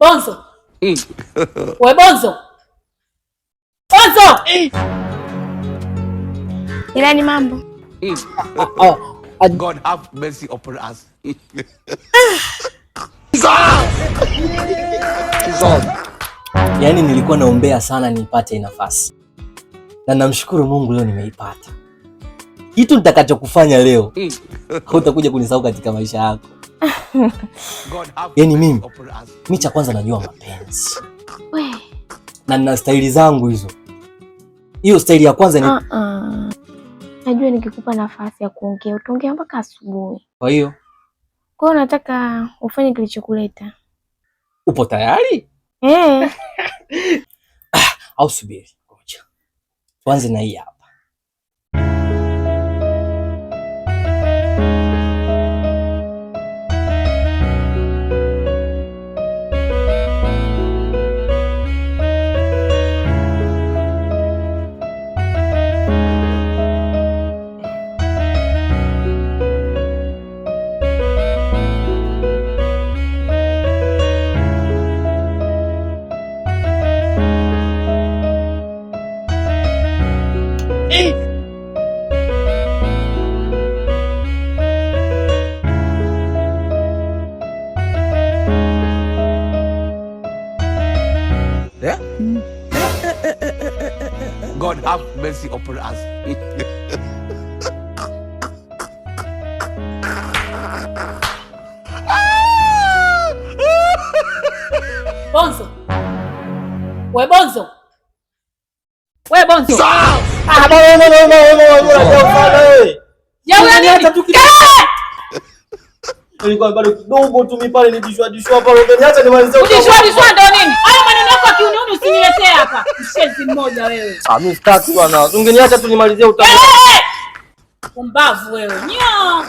Bonzo. We Bonzo. Bonzo. Ilani mambo. God have mercy upon us. Yaani nilikuwa naombea sana niipate hii nafasi, na namshukuru Mungu leo nimeipata. Kitu nitakachokufanya leo hutakuja kunisahau katika maisha yako. God have Yaani mercy mimi upon us. mi cha kwanza najua mapenzi We. na nina staili zangu hizo. Hiyo staili ya kwanza ni Uh-uh. Najua nikikupa nafasi ya kuongea utaongea mpaka asubuhi. Kwa hiyo Kwa hiyo nataka ufanye kilichokuleta. Upo tayari Eh. au subiri? Ngoja tuanze na hii hapa. Yeah? God have mercy upon us. Bonzo. We Bonzo. We Bonzo. Ah, bwana, bwana, bwana, bwana, bwana, bwana, Ya wewe nini? tu kidogo. Nilikuwa bado kidogo tu mimi pale nijishwa jishwa pale, ungeniacha nimalizie. Kujishwa jishwa ndo nini? Hayo maneno yako ya kiuniuni usiniletee hapa. Mshenzi mmoja wewe. Ah, mimi sitaki bwana. Ungeniacha tu nimalizie utamu. Pumbavu wewe. Nyo.